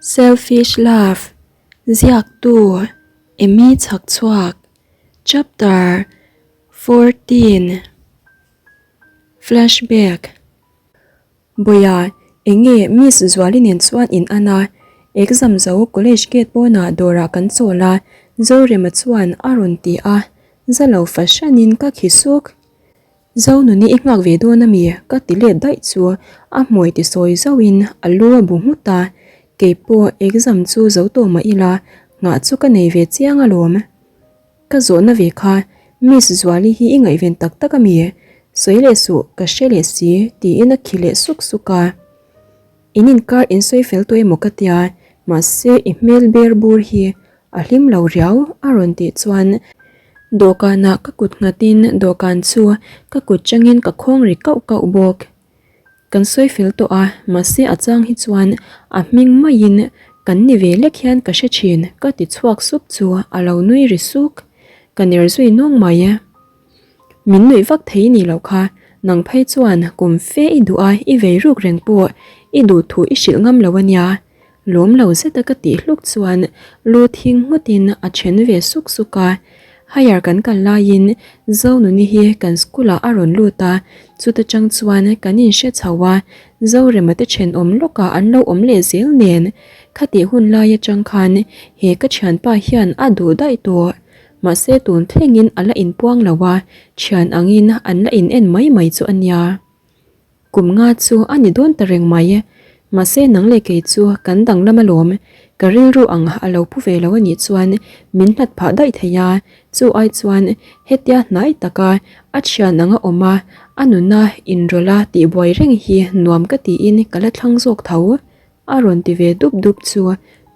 Selfish Love, Ziaktu, Amy Chhakchhuak, Chapter 14, Flashback, Bawiha, enge Miss Zuali nen chuan in an a, exam zo college gate pawnah dawrah kan chawl a, Zorema chuan a rawn ti a, za lo fahranin ka khi suk. Zonuni i nghak ve dawn ami? Ka ti let daih chu a hmui ti sawi zauhin a lu a bu nghut a, keipawh exam chu zo tawh mah ila nghah chu ka nei ve chiang alawm. Ka zawhna ve kha Miss Zuali hi i ngaihven tak tak ami? Sawi leh suh ka hre leh si tiin a khi leh suk suk a. In inkar in sawi fel tawh emaw ka tia, mahse i hmel ber bur hi a hlim lo riau a rawn tih chuan dawhkanah ka kut nghatin dawhkan chu ka kut changin ka khawng ri kauh kauh bawk. Kan sawi fel tawh a, mahse a chang hi chuan a hming maiin kan ni ve lek hian ka hre thin ka ti chhuak sup chu a lo nui ri suk. Ka ner zui nawng mai. Min nuih vak thei ni loh kha, nang phei chuan kum fe i duh a i vei ruk reng pawh i duh thu i hrilh ngam lo a nia. Lawm lo zeta ka tih hluk chuan lu thing ngawtin a then ve suk suk a. Higher kan kal laiin Zonuni hi kan school ah a rawn lut a, chuta tang chuan kan inhre chho a, Zorema te thenawm lawkah an lo awm leh zel nen. Khatih hun lai atang khan he ka thianpa hian a duh daih tawh. Mahse tun thlengin a la inpuang lo a, thian angin an la in en mai mai chu a nia. Kum nga chu a ni dawn ta reng mai. Mahse nang leh kei chu kan danglam alawm, ka rilru ang a lo pu ve lo a nih chuan min hlat phah daih thei a, chu ai chuan hetia hnai taka a thian anga awm a, a nuna inrawlh a tihbuai reng hi nuam ka tiin ka la thlang zawk tho. A rawn ti ve dup dup chu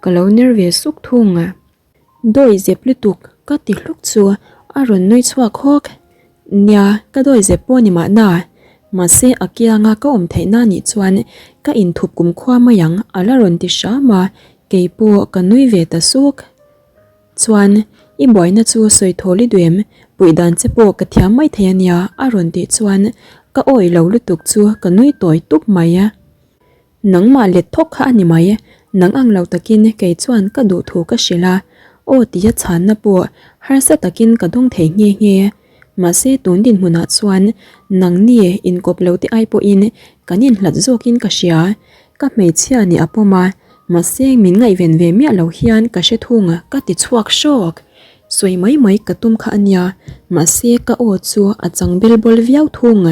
ka lo ner ve suk thung. Dawi zep lutuk ka ti hluk chu a rawn nui chhuak hawk. Nia, ka dawi zep pawh ni mahna. Mahse a kianga ka awm theih na nih chuan ka inthup kumkhua mai ang a la rawn ti hram a, kei pawh ka nui ve ta suk. Chuan, i buaina chu sawi thawl i duh em? Puih dan che pawh ka thiam mai thei a nia a rawn tih chuan ka awih lo lutuk chu ka nui tawi tup mai. Nangmah let thawk kha a ni mai, nang ang lo takin kei chuan ka duh thu ka hrilh a, aw tia chhanna pawh harsa takin ka dawng thei nghe nghe. Mahse tun dinhmunah chuan nangni inkawp lo te ai pawhin kan inhlat zawkin ka hria, ka hmeichhia nih a pawm a, mahse min ngaihven ve miah lo hian ka hre thung ka ti chhuak hrawk. Sawi mai mai ka tum kha a nia, mahse ka aw chu a chang bel bawl viau thung.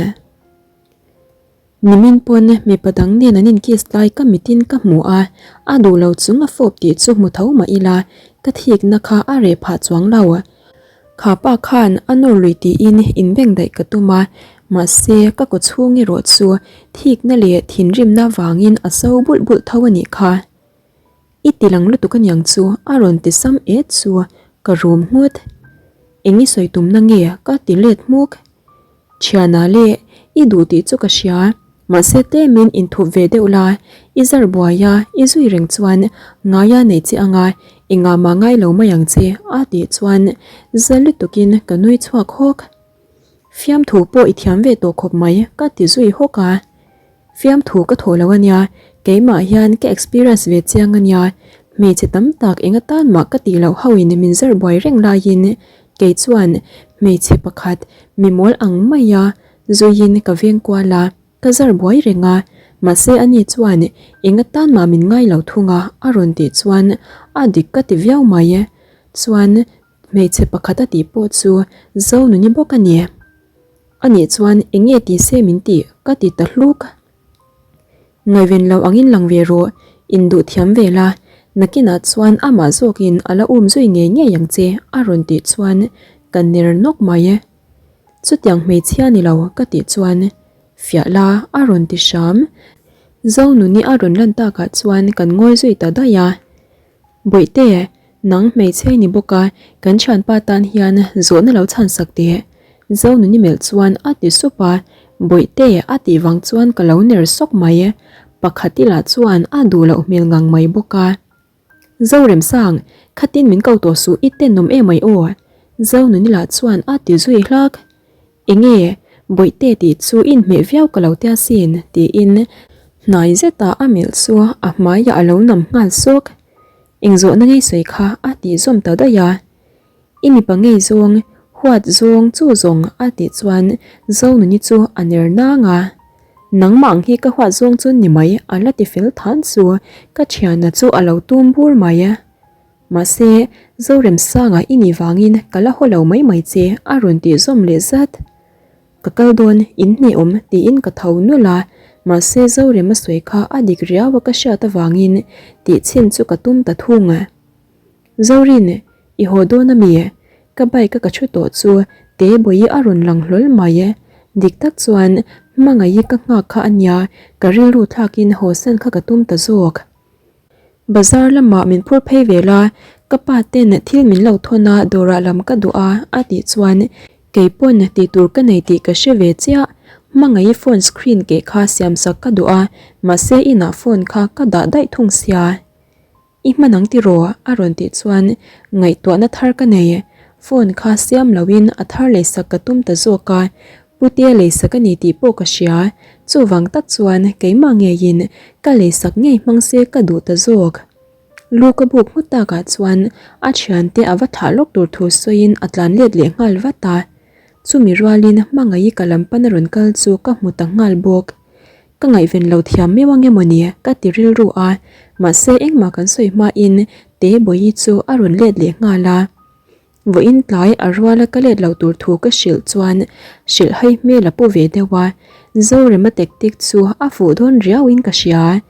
Nimin pawn mipa dang nen an inkiss lai ka mitin ka hmu a, a duh lo chung a fawp tih chu hmu tho mah ila ka thikna kha a reh phah chuang lo. Kha pa khan a nawr lui tiin inbeng daih ka tum a, mahse ka kaw chhung erawh chu thikna leh thinrimna vangin a so bulh bulh tho a nih kha. I ti lang lutuk aniang chu a rawn ti sam et chu ka rum nghut. Eng i sawi tumna nge ka ti let hmuk. Thiana leh i duh tih chu ka hria, mahse tlemin inthup ve deuh la, i zar buai a, i zui reng chuan ngaia nei che anga engah mah ngai lo mai ang che a tih chuan za lutukin ka nui chhuak hawk. Fiamthu pawh i thiam ve tawh khawp mai ka ti zui hawk a. Fiamthu ka thawh lo ania, keimah hian ka experience ve chiang ania, hmeichhe tam tak eng atan mah ka tih loh ho in min zar buai reng laiin kei chuan hmeichhe pakhat mi mawl ang maia zuiin ka veng kual a, ka zar buai reng a, mahse ani chuan eng atan mah min ngai lo thung a a rawn tih chuan a dik ka ti viau mai. Chuan hmeichhe pakhat a tih pawh chu Zonuni bawk a ni. A nih chuan eng nge ti se min tih ka ti ta hluk. Ngaihven lo angin lang ve rawh, induh thiam ve la, nakinah chuan amah zawkin a la um zui ngei ngei ang che a rawn tih chuan ka ner nawk mai. Chutiang hmeichhia ni lo ka tih chuan fiah la a rawn ti hram. Zonuni a rawn lan takah chuan kan ngawi zui ta daih a. Bawihte, nang hmeichhe i ni bawk a, kan thianpa tan hian zawhna lo chhan sak teh. Zonuni melh chuan a ti sup a, Bawihte a tih vang chuan ka lo ner sawk mai. Pakhat i lah chuan a duh loh hmel ngang mai bawk a. Zoremsang, khatin min ko tawh suh i tenawm emai aw. Zonuni lah chuan a ti zui hlak. Enge, Bawihte tih chu inhmeh viau ka lo tia sin, tiin. Hnai zetah a melh chu a hmaiah a lo nam nghal sawk. Engzawhna ngei sawi kha a tih zawm ta daih a. I mipa ngei zawng, huat zawng chu zawng a tih chuan Zonuni chu a ner nang a. Nangmah ang hi ka huat zawng chu ni mai a la ti fel than chu ka thiana chu a lo tum bur mai. Mahse, Zoremsanga i nih vangin ka la haw lo mai mai che a rawn tih zawm leh zat. Ka kal dawn, in hne awm tiin ka tho nulh a, mahse Zorema sawi kha a dik riau a ka hriat avangin tih chhin chu ka tum ta thung. Zorin, i haw dawn a mi? Ka bike a ka thu tawh chu Tebawi a rawn lang hlawl mai. Dik tak chuan hmangaih ka nghak kha a nia, ka rilru thlakin haw san kha ka tum ta zawk. Bazar lamah min phur phei ve la, ka pa ten thil min lo thawn a dawrah lam ka duh a a tih chuan kei pawn tih tur ka nei tih ka hre ve chiah. Hmangaih phone screen keh kha siam sak ka duh a, mahse inah phone kha ka dah daih thung sia. I hman ang tiraw? a rawn tih chuan ngaihtuahna thar ka nei. Phone kha siam loin a thar leisak ka tum ta zawk a, Putea leisak a ni tih pawh ka hria, chuvang tak chuan keimah ngeiin ka leisak ngei hmang se ka duh ta zawk. Lu ka buk nghut takah chuan a thiante a va thlah lawk tur thu sawiin a tlan let leh nghal vat a. Chumi rualin hmangaih ka lam pan a rawn kal chu ka hmu ta nghal bawk. Ka ngaihven lo thiam meuh ange mawni ka ti rilru a, mahse engmah kan sawi hmain Tebawi chu a rawn let leh nghal a. Vawiin tlai a ruala ka let lo tur thu ka hrilh chuan hrilh hai hmel a pu ve deuh a, Zorema tactic chu a fuh dawn riauin ka hria.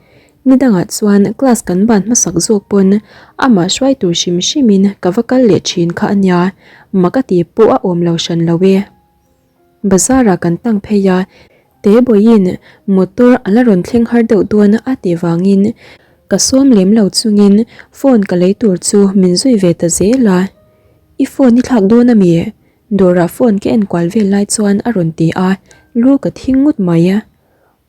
Ni dangah chuan class kan ban hmasak zawk pawn amah hruai tur hrim hrimin ka va kal leh thin kha a nia, mak a ti pawh a awm lo hran lo e. Bazar ah kan tang phei a, Tebawiin motor a la rawn thleng har deuh dawn a tih vangin ka sawm lem lo chungin phone ka lei tur chu min zui ve ta zel a. I phone i thlak dawn a mi? Dawrah phone ka enkual vel lai chuan a rawn ti a, lu ka thing ngut mai.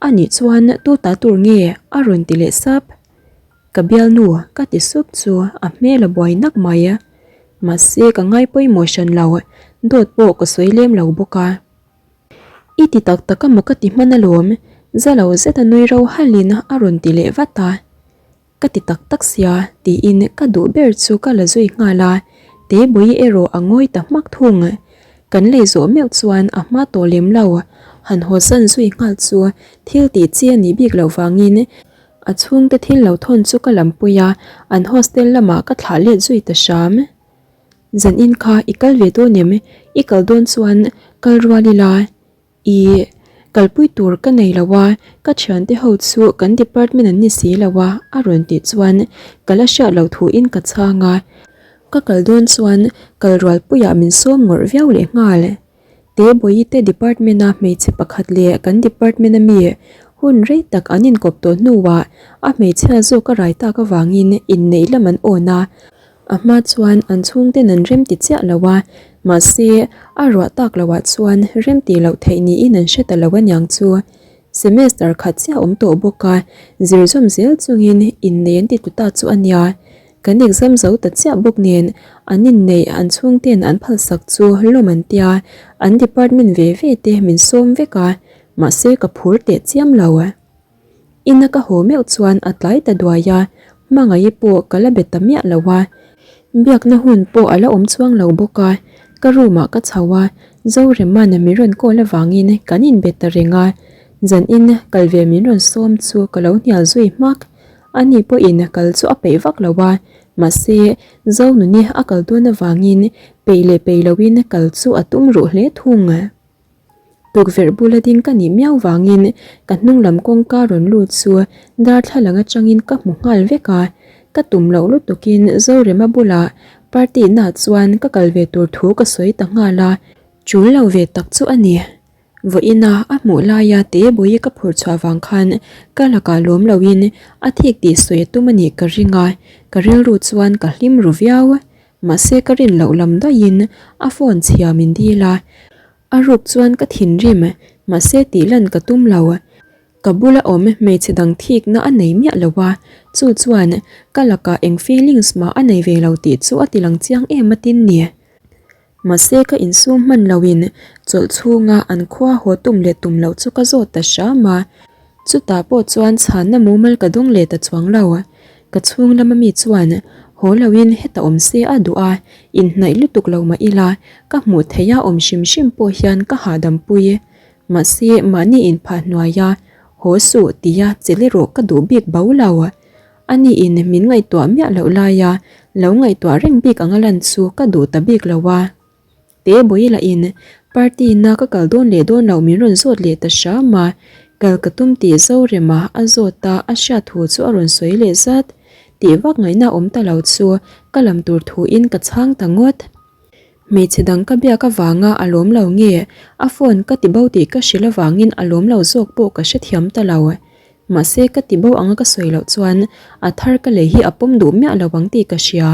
A nih chuan tu ta tur nge? a rawn ti leh sap. Ka bialnu ka ti sup chu a hmel a buai nak mai. Mahse ka ngai pawimawh hran lo, dawt pawh ka sawi lem lo bawk a. I ti tak tak amaw ka ti hman alawm, za lo zet a nui ro halhin a rawn ti leh vat a. Ka ti tak tak sia tiin ka duh ber chu ka la zui nghal a, Tebawi erawh a ngawi ta hmak thung. Kan lei zawh meuh chuan a hma tawh lem lo, han haw san zui nghal chu thil tih chi a nih bik loh vangin A chhungte thil lo thawn chu ka lampui a, an hostel lamah ka thlah let zui ta hram. Zan in kha i kal ve dawn em? I kal dawn chuan kal rual ila. I kalpui tur ka nei lo a, ka thiante ho chu kan department an ni si lo a, a rawn tih chuan ka la hriat loh thuin ka chhang a. Ka kal dawn chuan kal rualpuiah min sawm ngawrh viau leh nghal. Tebawi te department a hmeichhe pakhat leh kan department a mi hun rei tak an inkawp tawh hnuah a hmeichhia zawk a rai tak avangin inneih lam an awn a, a hma chuan an chhungten an remti chiah lo a, mahse a ruah tak loah chuan remti loh theih niin an hre ta lo aniang chu. Semester khat chiah awm tawh bawk a, zir zawm zel chungin inneih an ti tlu ta chu a nia. Kan exam zo ta chiah bawk nen an inneih an chhungten an phalsak chu lawm an tia, an department ve ve te min sawm vek a, mahse ka phur teh chiam lo. Ina ka haw meuh chuan a tlai ta duai a, hmangaih pawh ka la be ta miah lo a, biakna hun pawh a la awm chuang lo bawk a, ka room ah ka chho a, Zorema'n min rawn call avangin kan inbe ta reng a, zanin kal ve min rawn sawm chu ka lo hnial zui hmak. Ani pawhin kal chu a peih vak lo a, mahse Zonuni a kal dawn avangin peih leh peih loin kal chu a tum ruh hle thung. Tukverh bula ding ka nih miau vangin ka hnung lam kawngka rawn lut chu darthlalang atangin ka hmu nghal vek a, ka tum loh lutukin Zorema bulah party naah chuan ka kal ve tur thu ka sawi ta nghal a, tul lo ve tak chu a ni. Vawiina a hmuh laia Tebawi ka phur chhuah vang khan ka lakah lawm loin a thik tih sawi a tum a nih ka ring a, ka rilru chuan ka hlim ru viau. Mahse ka rin loh lam daihin a phone chhia min dil a, a ruk chuan ka thinrim, mahse tih lan ka tum lo. Ka bula awm hmeichhe dang thikna a nei miah lo a, chu chuan ka lakah eng feelings mah a nei ve lo tih chu a ti lang chiang em a tin ni. Mahse ka insum hman loin chawlh chhunga an khua haw tum leh tum loh chu ka zawt ta hram a. Chutah pawh chuan chhanna mumal ka dawng leh ta chuang lo. Ka chhung lama mi chuan haw loin heta awm se a duh a, inhnaih lutuk lo mah ila ka hmuh theih a awm hrim hrim pawh hian ka hahdam pui. Mahse mahni inphah hnuaia haw suh tia chil erawh ka duh bik bo lo. Ani in min ngaihtuah miah loh laia lo ngaihtuah reng bik anga lan chu ka duh ta bik lo a. Te Bawila in party na ka kal dawn leh dawn loh min rawn zawt leh ta hram a, kal ka tum tih Zorema a zawt a, a hriat thu chu a rawn sawi leh zat. Tih vak ngaihna awm ta lo chu ka lam tur thu in ka chhang ta ngawt. Hmeichhe dang ka biak avanga a lawm lo nge a phone ka ti bo tih ka hrilh avangin a lawm lo zawk pawh ka hrethiam ta lo. Mahse ka ti bo anga ka sawi loh chuan a thar ka lei hi a pawm duh miah lo ang tih ka hria.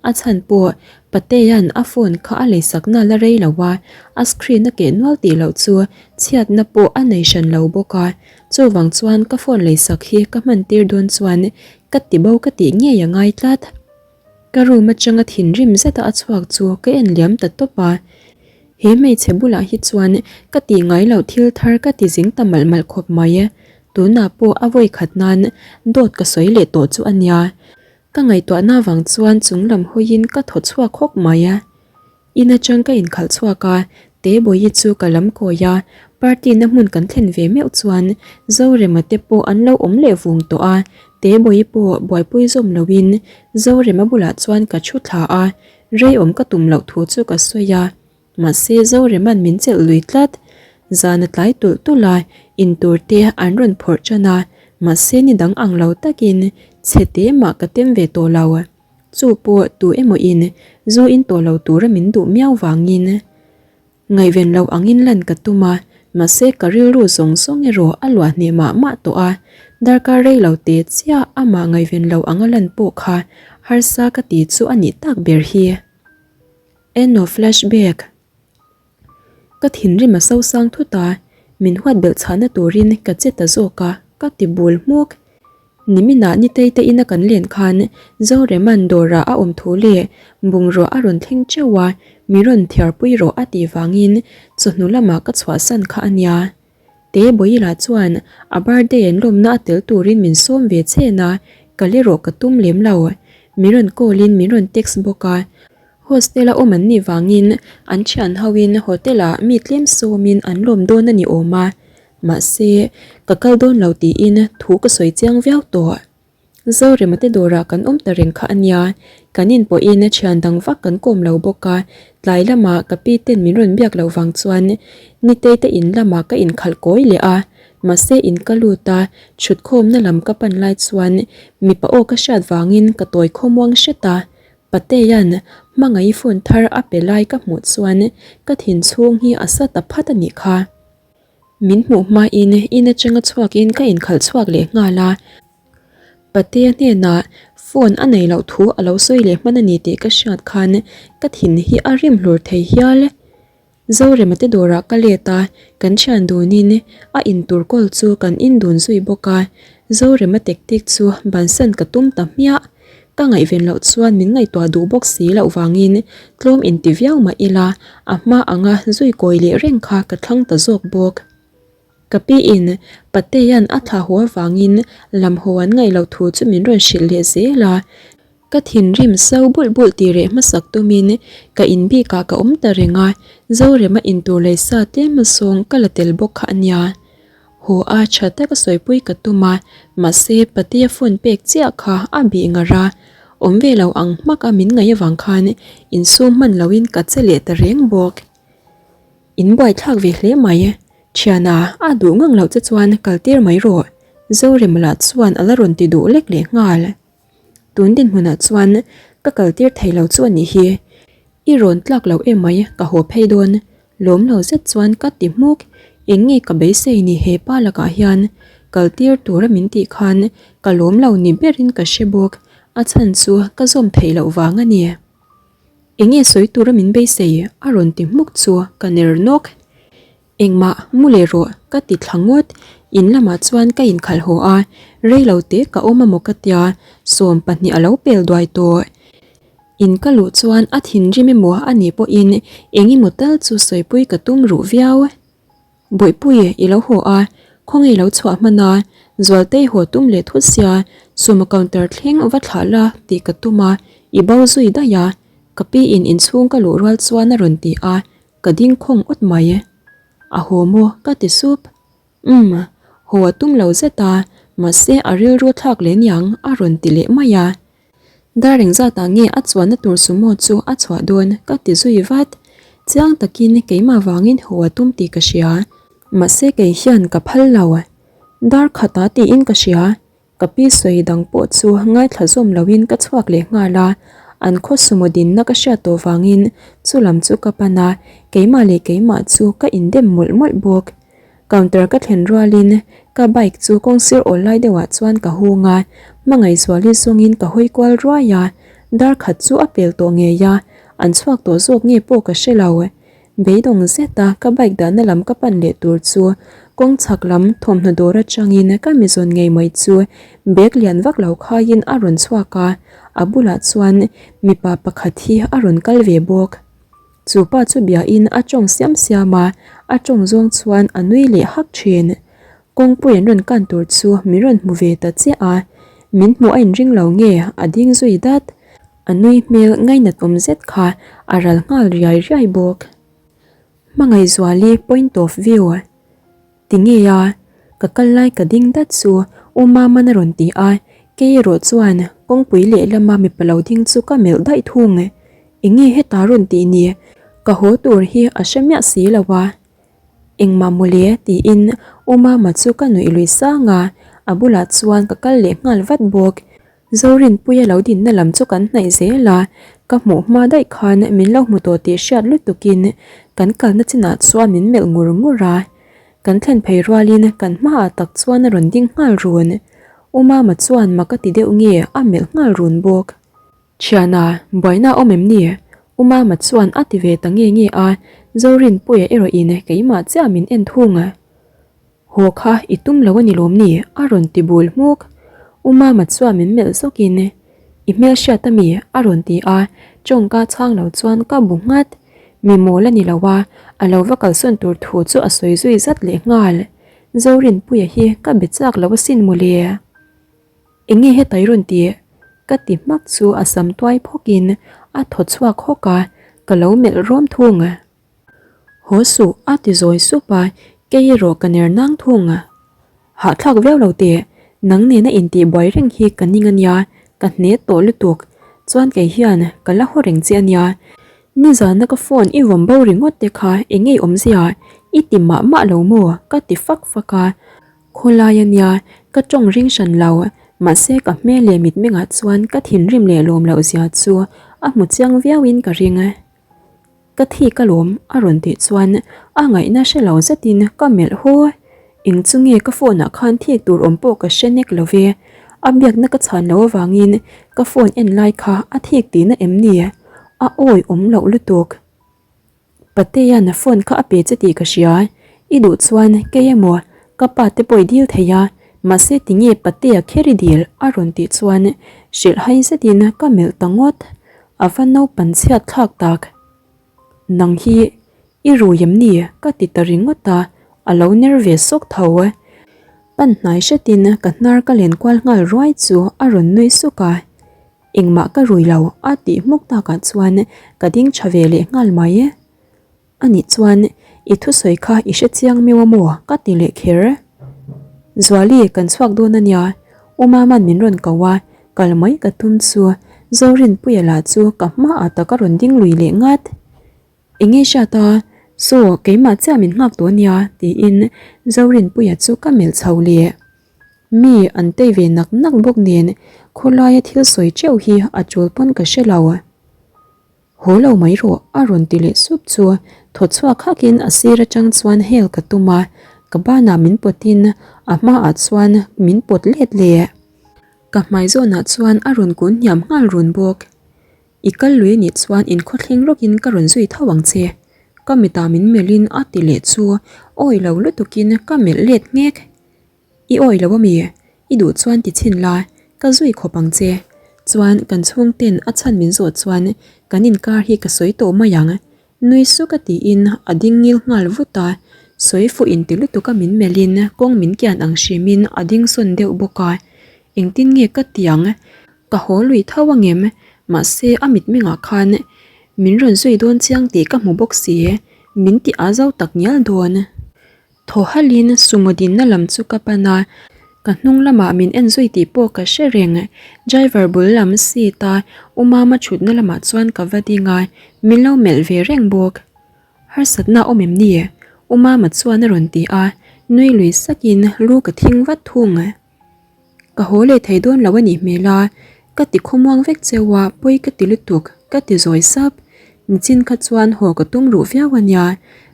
A chhan pawh Patea'n a phone kha a leisakna la rei lo a, a screen a keh nual tih loh chu chhiatna pawh a nei hran lo bawk a. Chuvang chuan ka phone leisak hi ka hman tir dawn chuan ka ti bo ka tih ngei a ngai tlat. Ka room atanga thinrim zeta a chhuak chu ka en liam ta tawp a. He hmeichhe bulah hi chuan ka tih ngai loh thil thar ka ti zing ta malh malh khawp mai. Tunah pawh a vawi khat nan dawt ka sawi leh tawh chu a nia. Ka ngaihtuahna vang chuan chung lam hawiin ka thaw chhuak hawk mai a. In atang ka inkhalh chhuak a, Tebawihi chu ka lam kawi a, party na hmun kan thlen ve meuh chuan Zorema te pawh an lo awm leh vung tawh a, Tebawihi pawh buaipui zawm loin Zorema bulah chuan ka thu thla a, rei awm ka tum loh thu chu ka sawi a. Mahse Zorema'n min chelh lui tlat. Zan a tlai tulh tulh a, in tur te an rawn phawrh tan a, mahse ni dang ang lo takin chhe te mah ka tem ve tawh lo. Chu pawh tu emaw in zu in tawh lo tura min duh miau vangin ngaihven lo angin lan ka tum a, mahse ka rilru zawng zawng erawh a luah hneh mah mah tawh a, darkar rei lo te chiah amah ngaihven lo anga lan pawh kha harsa ka ti chu a nih tak ber hi. End of flashback. Ka thinrim a sosang thut a, min huat belh chhahna turin ka che ta zawk a, ka ti bul hmuk. Niminah Nitei te ina kan len khan Zoreman dawrah a awm thu leh bungrua a rawn thleng teuh a, mi rawn thiarpui rawh a tih vangin chawhnu lamah ka chhuahsan kha a nia. Te Bawila chuan a birthday an lawmna a tel turin min sawm ve chen a, kal erawh ka tum lem lo. Min rawn call in min rawn text bawk a. Hostel a awm an nih vangin an thian hoin hotel ah mi tlem sawmin an lawm dawn a ni awm a, mahse ka kal dawn lo tiin thu ka sawi chiang viau tawh. Zorema te dawrah kan awm ta reng kha a nia, kan in pawhin thian dang vak kan kawm lo bawk a, tlai lamah ka pi ten min rawn biak loh vang chuan Nitei te in lamah ka inkhalh kawi leh a, mahse in ka lut a, thutkhawmna lam ka pan lai chuan mipa aw ka hriat vangin ka tawi khawmuang hret a, Patea'n hmangaih phone thar a pe lai ka hmuh chuan ka thin chhung hi a sa ta phat a nih kha. Min hmuh hmain in atanga chhuakin ka inkhalh chhuak leh nghal a. Patea hnenah phone a nei loh thu a lo sawi leh hman a ni tih ka hriat khan ka thin hi a rim hlur thei hial. Zorema te dawrah ka let a, kan thian dunin a intur kawl chu kan in dun zui bawk a, Zorema tactic chu bansan ka tum ta hmiah. Ka ngaihven loh chuan min ngaihtuah duh bawk si loh vangin tlawm inti viau mah ila a hma anga zui kawi leh reng kha ka thlang ta zawk bawk. Ka pi in Patea'n a thla haw avangin lam haw an ngaih loh thu chu min rawn hrilh leh zel a, Ka thinrim so bulh bulh tih reh hmasak tumin ka in bikah ka awm ta reng a, Zorema intur lei sa tlem asawng ka la tel bawk kha a nia. Haw a tha taka sawipui ka tum a, mahse Patea phone pek chiah kha a bih ngar a, awm ve lo ang hmak a min ngaih avang khan insum hman loin ka che leh ta reng bawk. In buaithlak ve hle mai, thiana a duh ngang loh che chuan kal tir mai rawh, Zorema lah chuan a la rawn ti duh lek leh nghal. Tun dinhmunah chuan ka kal tir thei lo chu a nih hi. I rawn tlak lo em mai ka haw phei dawn. Lawm lo zet chuan ka ti hmuk. Eng nge ka beisei ni he pa lakah hian kal tir tura min tih khan ka lawm lo ni berin ka hre bawk. A chhan chu ka zawm theih loh vang a ni. Eng nge sawi tura min beisei a rawn ti hmuk chu ka ner nawk. Engmah mu leh rawh ka ti thla ngawt, in lamah chuan ka inkhalh haw a, rei lo te ka awm amaw ka tia, 12 a lo pel duai tawh. In ka luh chuan a thinrim emaw a nih pawhin eng emaw tal chu sawipui ka tum ruh viau. Bawihpui i lo haw a, Khawnge lo chhuah hman a, Zualtei haw tum leh thut sia, sumo counter thleng va thlah la tih ka tum a, i bo zui daih a, ka pi in inchhung ka luh rual chuan a rawn ti a, ka ding khawng awt mai. A haw maw? ka ti sup. Umm, haw a tum lo zet a, mahse a rilru thlak leh niang a rawn ti leh mai a. Dar engzatah nge a chuanna tur sumo chu a chhuah dawn ka ti zui vat. Chiang takin keimah vangin haw a tum tih ka hria. Mahse kei hian ka phal lo. Dar khatah tiin ka hria. Ka pi sawi dang pawh chu ngaithla zawm loin ka chhuak leh nghal a. An khaw sumo dinna ka hriat tawh vangin chu lam chu ka pan a, keimah leh keimah chu ka indem mawlh mawlh bawk. Counter ka thlen rualin ka bike chu kawngsir awl lai deuhah chuan ka hung a, hmangaihzuali zawngin ka hawi kual ruai a, dar khat chu a pel tawh ngei a, an chhuak tawh zawk nge pawh ka hre lo. Beidawng zeta ka bike dahna lam ka pan leh tur chu kawng chhak lam thawmhnaw dawr atangin ka mi zawn ngei mai chu bag lian vak lo khaiin a rawn chhuak a, a bulah chuan mipa pakhat hi a rawn kal ve bawk. Chu pa chu biain a tawng siam siam a, a tawng zawng chuan a nui leh hak thin. Kawngpui an rawn kan tur chu min rawn hmu ve ta chiah a, min hmuh a inring lo nge a ding zui dat. A nui hmel ngainat awm zet kha a ral nghal riai riai bawk. Hmangaihzuali point of view. Ti ngei a, ka kal lai ka ding dat chu U Mama'n a rawn ti a, kei erawh chuan kawngpui lehlama mipa lo ding chu ka melh daih thung. Eng nge heta rawn tih ni? Ka haw tur hi a hre miah si lo a. Engmah mawle tiin U Mama chu ka nuih lui sang a, a bulah chuan ka kal leh nghal vat bawk. Zorinpuia lo dinna lam chu kan hnaih zel a, ka hmuh hma daih khan min lo hmu tawh tih hriat lutukin kan kalna chinah chuan min melh ngur ngur a. Kan thlen phei rualin kan hmaah tak chuan a rawn ding nghal run. U Mama chuan mak a ti deuh nge a melh nghal run bawk. Thiana, buaina a awm em ni? U Mama chuan a ti ve ta nge nge a, Zorinpuia erawhin keimah chiah min en thung. Haw kha i tum lo a ni lawm ni? a rawn ti bul hmuk. U Mama chuan min melh zawkin, I hmelhriat a mi? a rawn ti a, tawngka chhang lo chuan ka bu nghat. Mi mawl a ni lo a, a lo va kalsawn tur thu chu a sawi zui zat leh nghal. Zorinpuia hi ka be chak lo asin mawle. Eng nge heta i rawn tih? Ka ti hmak chu a sam tuai phawkin a thaw chhuak hawk a, ka lo melh rawm thung. Haw suh a ti zawi sup a, kei erawh ka ner nang thung. Hahthlak viau lo teh, nang nena intih buai reng hi ka ning ania, ka hne tawh lutuk. Chuan kei hian ka la haw reng che ania. Nizana ka phone i vawm bo ringawt te kha eng nge awmzia i ti mah mah lo maw ka ti fak fak a. Khawlai ania, ka tawng ring hran lo, mahse ka hmel leh mitmengah chuan ka thinrim leh lawm loh zia chu a hmu chiang viauin ka ring. Ka thi ka lawm a rawn tih chuan a ngaihna hre lo zetin ka melh haw. Eng chu nge ka phone ah khan thik tur awm pawh ka hre nek lo ve. A biakna ka chhan loh avangin ka phone en lai kha a thik tihna em ni? A awi awm loh lutuk. Patea'n a phone kha a pe che tih ka hria. I duh chuan kei emaw ka pa te pawh i dil thei a, mahse tinge Patea kher i dil a rawn tih chuan hrilhhai zetin ka melh ta ngawt. A va naupan chhiat thlak tak. Nang hi i rui em ni? Ka ti ta ringawt a, a lo ner ve sawk tho. Pan hnai hretin ka hnar ka len kual nghal ruai chu a rawn nui suk a. Engmah ka rui lo a tih hmuk takah chuan ka ding tha ve leh nghal mai. Anih chuan i thusawi kha i hre chiang miau a maw? Ka ti leh kher. Zuali kan chhuak dawn a nia, U Mama'n min rawn ko a, kal mai ka tum chu Zorinpuia lah chu ka hmaah tak a rawn ding lui leh ngat. Eng nge hriat a, Saw keimah chiah min nghak tawh a nia tiin Zorinpuia chu ka melh chho leh. Mi an tei ve nak nak bawk nen khawlaia thil sawi teuh hi a tul pawn ka hre lo. Haw lo mai rawh a rawn ti leh sup chu thaw chhuak hakin a sir atang chuan hel ka tum a, ka banah min pawtin a hmaah chuan min pawt let leh. Ka hmai zawnah chuan a rawn kun hniam nghal run bawk. I kal lui anih chuan inkhawthleng rawkin ka rawn zui tho ang che. Ka mitah min melhin a ti leh chu awi lo lutukin ka melh let nghek. I awi lo ami? I duh chuan ti chhin la, ka zui khawp ang che. Chuan kan chhungten a chhan min zawh chuan kan inkar hi ka sawi tawh mai ang. Nui suk a tiin a ding ngil nghal vut a. Sawi fuh inti lutuk a min melhin kawng min kian ang hrimin a ding sawn deuh bawk a. Engtin nge ka ti ang? Ka haw lui tho angem? Mahse a mitmengah khan min rawn zui dawn chiang tih ka hmu bawk si, min ti a zo tak ngial dawn. Thaw halhin sumo dinna lam chu ka pan a, ka hnung lamah min en zui tih pawh ka hre reng. Driver bul lam seat a U Mama thutna lamah chuan ka va ding a, min lo melh ve reng bawk. Harsatna awm em ni? U Mama chuan a rawn ti a, nui lui sakin lu ka thing vat thung. Ka haw leh thei dawn lo a nih hmel a, ka ti khawmuang vek cheu a, pawi ka ti lutuk, ka ti zawi sap. Nichin kha chuan haw ka tum ruh viau a nia,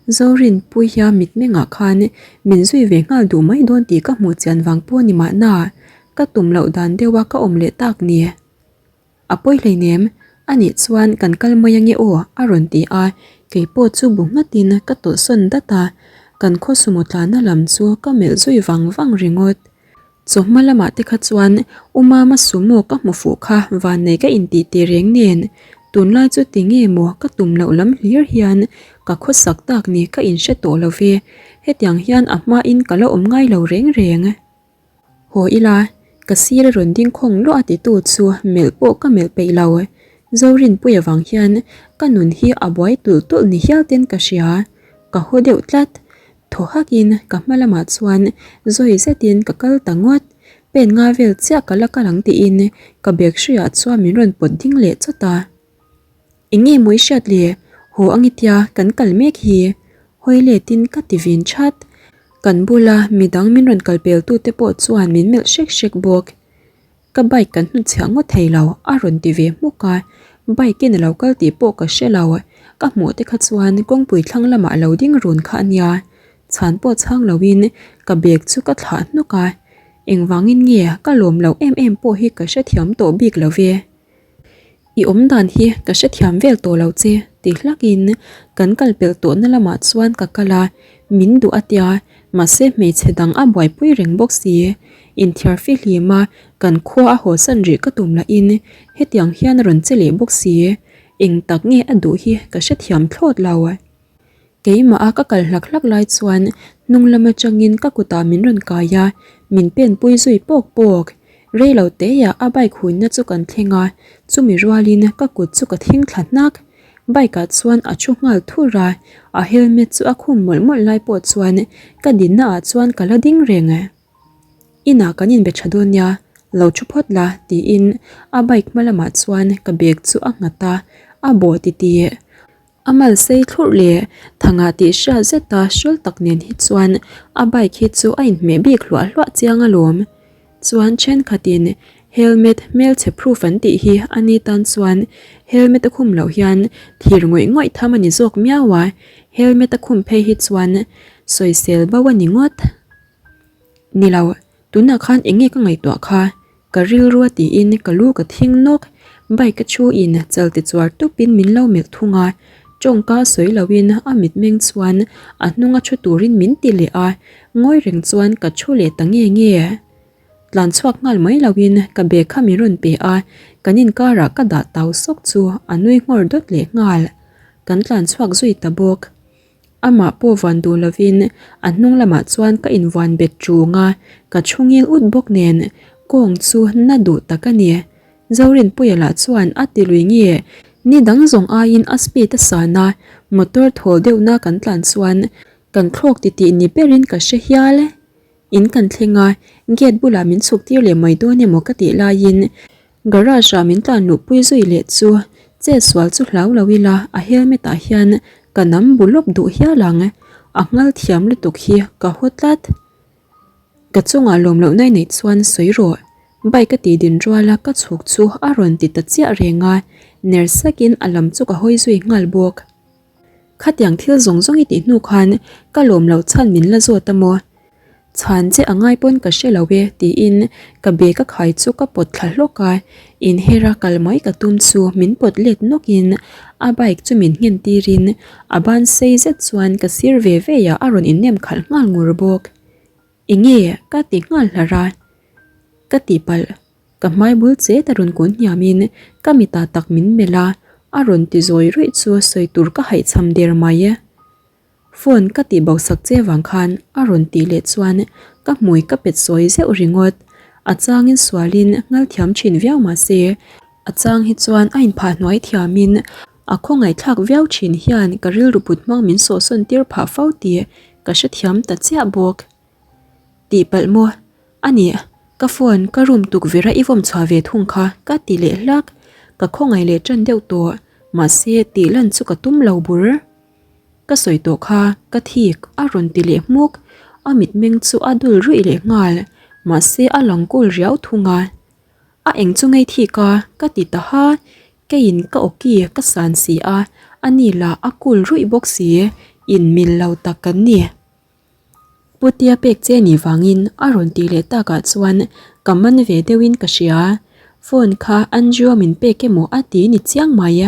Zorinpuia mitmengah khan min zui ve nghal duh mai dawn tih ka hmuh chian vang pawh ni mahna, ka tum loh dan deuha ka awm leh tak ni. A pawi hleinem, anih chuan kan kal mai ange aw a rawn ti a, keipawh chu bu nghatin ka tawlhsawn dat a, kan khaw sumo tlana lam chu ka melh zui vang vang ringawt. Chawhma lamah te kha chuan U Mama sumo ka hmu fuh kha vannei ka intih tih reng nen, tunlai chu ti nge maw ka tum loh lam hlir hian ka khawsak tak ni ka inhre tawh lo ve, hetiang hian a hmain ka la awm ngai lo reng reng. Haw ila, ka sir a rawn ding khawng luah a titu chu melh pawh ka melh peih lo. Zorinpui avang hian ka nun hi a buai tulh tulh ni hial ten ka hria. Ka haw deuh tlat. Thaw hakin ka hma lamah chuan zawi zetin ka kal ta ngawt. Pen nga vel chiah ka la kal ang tiin ka bag hruiah chuan min rawn pawt ding leh chawt a. Eng nge maw i hriat le? Haw ang i tia kan kal mek hi. Hawi letin ka ti vin that. Kan bula midang min rawn kal pel tute pawh chuan min melh hrek hrek bawk. Ka bike kan hnutchhiah ngawt thei lo a rawn ti ve hmuk a, bike in a lo kal tih pawh ka hre lo. Ka hmuh te kha chuan kawngpui thlang lamah a lo ding run kha a nia. Chhan pawh chhang loin ka bag chu ka thlah hnawk a. Engvangin nge ka lawm loh em em pawh hi ka hrethiam tawh bik lo ve. I awm dan hi ka hrethiam vel tawh lo che ti hlakin kan kal pelh tawhna lamah chuan ka kal a, min duh a tia, mahse hmeichhe dang a buaipui reng bawk si. Inthiar fihlim a kan khua a hawsan rih ka tum lahin hetiang hian a rawn che leh bawk si. Eng tak nge a duh hi ka hrethiam thlawt lo. Keimah a ka kal hlak hlak lai chuan hnung lam atangin ka kutah min rawn kai a, min pen pui zui pawk pawk. Rei lo teiah a bike huinna chu kan thleng a, chumi rualin ka kut chu ka thing thla hnak. Bike ah chuan a thu nghal thur a, a helmet chu a khum mawlh mawlh lai pawh chuan ka dinna ah chuan ka la ding reng. Inah kan inbe tha dawn nia, lo thu phawt la tiin a bike hma lamah chuan ka bag chu a nghat a, a bawh titih. A mal sei thlurh leh thangah tih hriat zeta hrawl tak nen hi chuan a bike hi chu a inhmeh bik hluah hluah chiang alawm. Chuan thenkhatin helmet hmelchhe proof an tih hi a ni tan chuan helmet a khum loh hian thir ngawih ngawih tham a ni zawk miau a, helmet a khum phei hi chuan sawisel bo a ni ngawt. Ni lo, tunah khan eng nge ka ngaihtuah kha? Ka rilru a tiin ka lu ka thing nawk. Bike a thu in chal ti chuar tup in min lo melh thung a. Tawngka sawi lo in a mitmeng chuan a hnung a thu turin min ti leh a. Ngawi reng chuan ka thu leh ta nge nge. Tlan chhuak nghal mai lo in ka bag kha min rawn pe a, kan inkarah ka dah tau sawk chu a nui nghawr dawt leh nghal. Kan tlan chhuak zui ta bawk. Amah pawh vuan duh lovin a hnung lamah chuan ka invuan bet ṭung a, ka thu ngil ut bawk nen kawng chu na duh tak a ni. Zorinpuia lah chuan a ti lui nge, ni dang zawng aiin a speed a san a, motor thawl deuhna kan tlan chuan kan thlawk titih ni berin ka hre hial. In kan thleng a, gate bulah min chhuk tir leh mai dawn emaw ka tih laiin garage ah min tlan luh pui zui leh chu chet sual chu hlau lo ila a helmet ah hian ka nam bu lawp duh hial ang, a nghal thiam lutuk hi ka haw tlat. Ka chungah lawm loh nai neih chuan sawi rawh, bike a tih din rual a ka chhuk chu a rawn ti ta chiah reng a, ner sakin a lam chu ka hawi zui nghal bawk. Khatiang thil zawng zawng i tih hnu khan ka lawm loh chhan min la zawt a maw? Chhan che a ngai pawn ka hre lo e tiin ka bag a khai chu ka pawt thla hlawk a, inher a kal mai ka tum chu min pawt let nawk in a bike chu min nghen tir in a ban sei zet chuan ka sir ve ve ah a rawn innem khalh nghal ngur bawk. Enge ka ti nghal hlar a, ka tihpalh. Ka hmai bul chet a rawn kun hniamin ka mitah tak min melh a, a rawn ti zawi ruih chu sawi tur ka haihchham der mai. Phone ka tih bo sak che vang khan a rawn tih leh chuan ka hmui ka pet sawi zeuh ringawt. A changin sualin ngal thiam thin viau mah se, a chang hi chuan a inphah hnuai thiamin a khawngaihthlak viau thin hian ka rilru put hmang min sawhsawn tir phah fo tih ka hrethiam ta chiah bawk. Tihpalh maw? A nih, ka phone ka room tukverh a i vawm chhuah ve thung kha ka ti leh hlak. Ka khawngaih leh tan deuh tawh, mahse tih lan chu ka tum lo bur. Ka sawi tawh kha, ka thik a rawn ti leh hmuk. A mitmeng chu a dul ruih leh nghal, mahse a lang kul riau thung a. A eng chu ngei thik a, ka ti ta ha. Keiin ka awki ka san si a, ani lah a kul ruih bawk si, inmil lo tak kan ni. Putia pek che nih vangin a rawn tih leh takah chuan ka man ve deuhin ka hria. Phone kha Andrew a min pek emaw a ti ni chiang mai.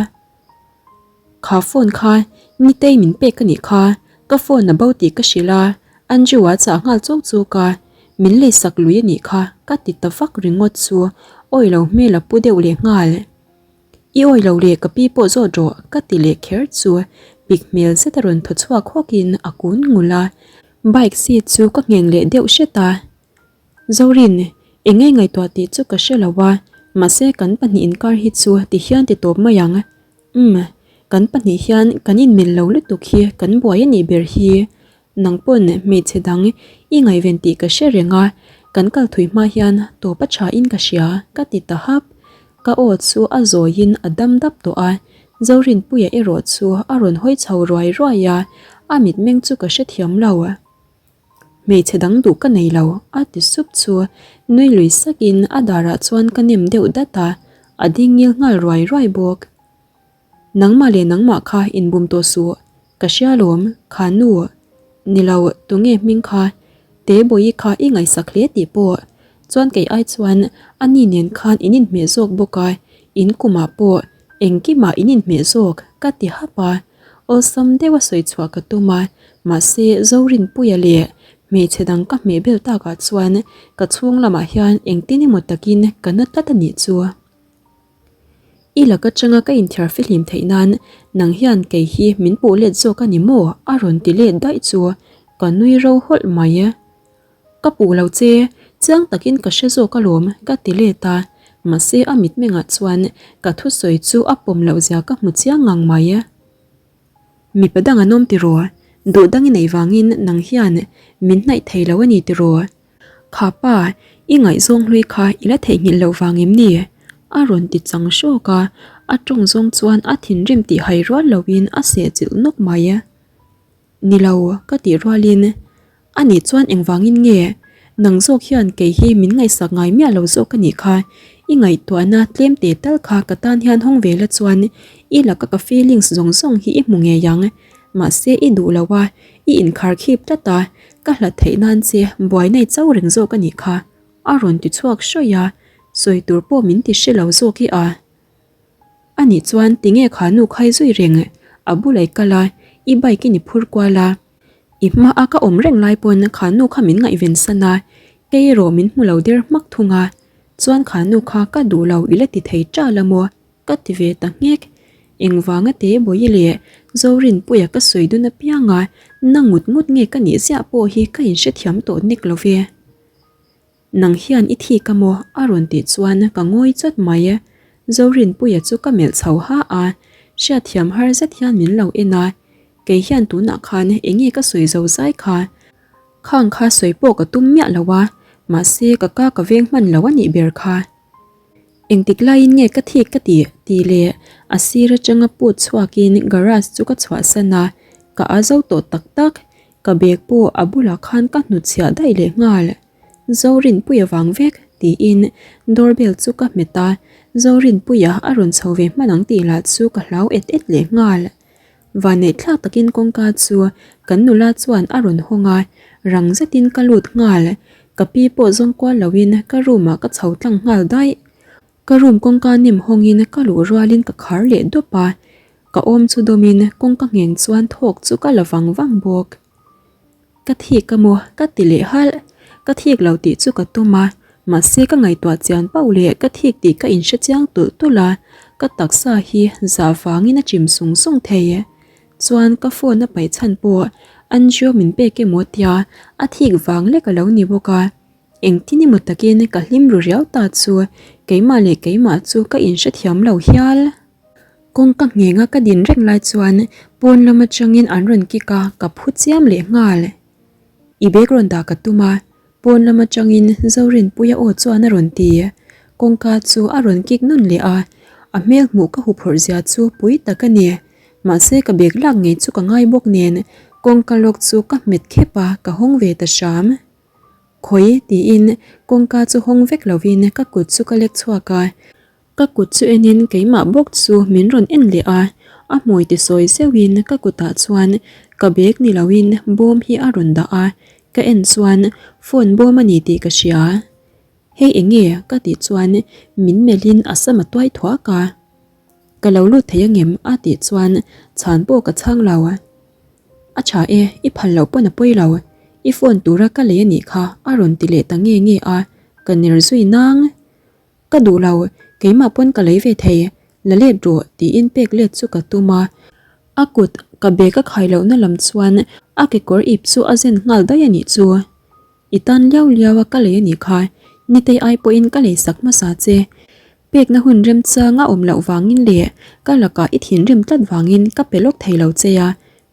Kha phone kha Nitei min pek a nih kha, ka phone a bo tih ka hrilh a, Andrew a chah nghal chuk chuk a, min leisak lui a nih kha ka ti ta vak ringawt chu awi lo hmel a pu deuh leh nghal. I awi lo leh ka pi pawh zawt rawh ka ti leh kher chu pik hmel zet a rawn thaw chhuak hawk in a kun ngul a, bike seat chu ka ngheng leh deuh hret a. Zorin, eng nge ngaihtuah tih chu ka hre lo a, mahse kan pahnih inkar hi chu ti hian ti tawp mai ang. Umm, kan pahnih hian kan inmil lo lutuk hi kan buai a nih ber hi. Nang pawn hmeichhe dang i ngaihven tih ka hre reng a, kan kal thui hma hian tawp a tha in ka hria, ka ti ta hap. Ka aw chu a zawiin a dam dap tawh a, Zorinpuia erawh chu a rawn hawi chho ruai ruai a, a mitmeng chu ka hrethiam lo. Hmeichhe dang duh ka nei lo, a ti sup chu nui lui sakin a darah chuan ka nem deuh dat a, a ding ngil nghal ruai ruai bawk. Nangmah leh nangmah kha inbum tawh suh, ka hria lawm, kha nu. Ni lo, tunge hming kha? Tebawi kha i ngaihsak hle tih pawh. Chuan kei ai chuan a ni nen khan in inhmeh zawk bawk a, in kumah pawh engkimah in inhmeh zawk, ka ti hap a. Awlsam deuha sawi chhuah ka tum a, mahse Zorinpuia leh hmeichhe dang ka hmeh bel takah chuan ka chhung lamah hian engtin emaw takin ka na tlat a nih chu. I lak atanga ka inthiar fihlim theih nan nang hian kei hi min puh let zawk a ni maw? a rawn ti let daih chu ka nui ro hawlh mai. Ka puh lo che, chiang takin ka hre zawk alawm ka ti let a, mahse a mitmengah chuan ka thusawi chu a pawm loh zia ka hmu chiang ngang mai. Mipa dang an awm tiraw? Duh dang i neih vangin nang hian min hnaih thei lo a ni tiraw? Kha pa, i ngaihzawng hlui kha i la theihnghilh loh vang em ni? A rawn ti chang hrawk a, a tawng zawng chuan a thinrim tih hai rual loin a sehchilh nawk mai. Ni lo, ka tih rualin, A nih chuan engvangin nge? Nang zawk hian kei hi min ngaihsak ngai miah lo zawk a nih kha. I ngaihtuahna tlem teh tal kha ka tan hian hawng ve la chuan i laka ka feelings zawng zawng hi i hmu ngei ang. Mahse i duh lo a, i inkhar khip tlat a, ka hlat theih nan che buai nei cho reng zawk a nih kha, a rawn ti chhuak hrawih a, sawi tur pawh min ti hre lo zawk i a. A nih chuan tinge kha nu khai zui reng, a bula i kal a, i bike in i phur kual a, i hma a ka awm reng lai pawn kha nu kha min ngaihven san a, kei erawh min hmu lo der hmak thung a, chuan kha nu kha ka duh lo i la ti thei ṭal a maw? Ka ti ve ta nghek. Engvanga te Bawihi leh Zorinpuia ka sawi dun apiang a, na ngut ngut nge ka nih ziah pawh hi ka inhrethiam tawh nek lo ve. Nang hian i thik a maw? a rawn tih chuan ka ngawi chawt mai. Zorinpuia chu ka melh chho ha a, hriatthiam har zet hian min lo en a. Kei hian tunah khan enge ka sawi zo zai kha? Khang kha sawi pawh ka tum miah lo a, mahse ka ka ka veng hman lo a nih ber kha. Engtik laiin nge ka thik ka tih? tih leh a sir atanga put chhuakin garage chu ka chhuahsan a, ka a zo tawh tak tak. Ka bag pawh a bulah khan ka hnutchhiah daih leh nghal. Zorinpuia vang vek tiin doorbell chu ka hmet a, Zorinpuia a rawn chho ve hman ang tih lah chu ka hlau et et leh nghal. Vanneihthlak takin kawngka chu kan nula chuan a rawn hawng a, rang zetin ka lut nghal. Ka pi pawh zawng kual loin ka room ah ka chho tlang nghal daih. Ka room kawngka nem hawngin ka luh rualin ka khar leh dawp a, ka awm chu dawmin kawngka ngheng chuan thawk chu ka la vang vang bawk. Ka thik a maw? Ka ti leh halh. Ka thik lo tih chu ka tum a, mahse ka ngaihtuah chian pauh leh ka thik tih ka inhre chiang tulh tulh a, ka taksa hi zah vangin a chim sung sung thei. Chuan ka phone a paih chhan pawh Andrew min pek emaw tia a thik vang lek a lo ni bawk a. Engtin emaw takin ka hlim ru riau ta chu keimah leh keimah chu ka inhrethiam lo hial. Kawngka nghenga ka din reng lai chuan pawn lam atangin an rawn kick a, ka phu chiam leh nghal. I bag rawn dah ka tum a, pawn lam atangin Zorinpuia aw chuan a rawn ti. Kawngka chu a rawn kick nawn leh a, a hmel hmuh ka huphurh zia chu pui tak a ni. Mahse ka bag lak ngei chu ka ngai bawk nen kawngka lawk chu ka hmet khep a, ka hawng ve ta hram. Khawi tiin kawngka chu hawng vek lovin ka kut chu ka lek chhuak a. Ka kut chu enin keimah bawk chu min rawn en leh a, a hmui ti sawi zeuhin ka kutah chuan ka bag ni loin bawm hi a rawn dah a, ka en chuan phone bawm a ni tih ka hria. Hei eng nge? ka tih chuan min melhin a sam a tuai thuak a. Ka lo lut thei angem? a tih chuan chhan pawh ka chhang lo. A tha e, i phal loh pawn a pawi lo. I phone tura ka lei a nih kha a rawn ti leh ta nge nge a, ka ner zui nang. Ka duh lo, keimah pawn ka lei ve thei, la let rawh tiin pek let chu ka tum a. A kut ka bag a khai lohna lam chuan a kekawr ip chu a zen nghal daih a nih chu. I tan liau liau a ka lei a nih kha, nitei ai pawhin ka lei sak hmasa che. Pekna hun remchang a awm loh vangin leh ka lakah i thinrim tlat vangin ka pe lawk thei lo che a,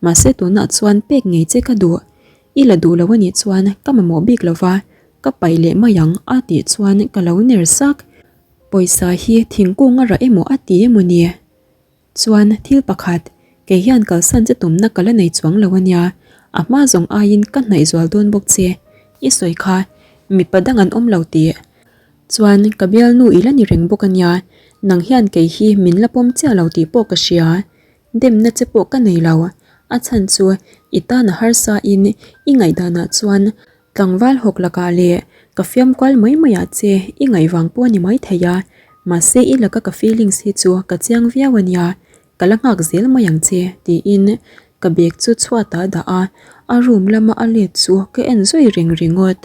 mahse tunah chuan pek ngei che ka duh. I la duh lo a nih chuan ka mamawh bik lo va, Ka paih leh mai ang a tih chuan ka lo ner sak. Pawisa hi thingkung a rah emaw a ti emaw ni? Chuan thil pakhat, kei hian kalsan che tumna ka la nei chuang lo a nia, a hma zawng aiin ka hnaih zual dawn bawk che. I sawi kha, mipa dang an awm lo tih. Chuan ka bialnu i la ni reng bawk a nia, nang hian kei hi min la pawm chiah lo tih pawh ka hria. Demna che pawh ka nei lo, a chhan chu i tan a harsa in i ngaihdanah chuan Tlangval hawk lakah leh ka fiam kual mai mai ah che i ngaihvang pawh a ni mai thei a, mahse i laka ka feelings hi chu ka chiang viau a nia, ka la nghak zel mai ang che tiin ka bag chu chhuatah a dah a, a room lama a let chu ka en zui reng ringawt.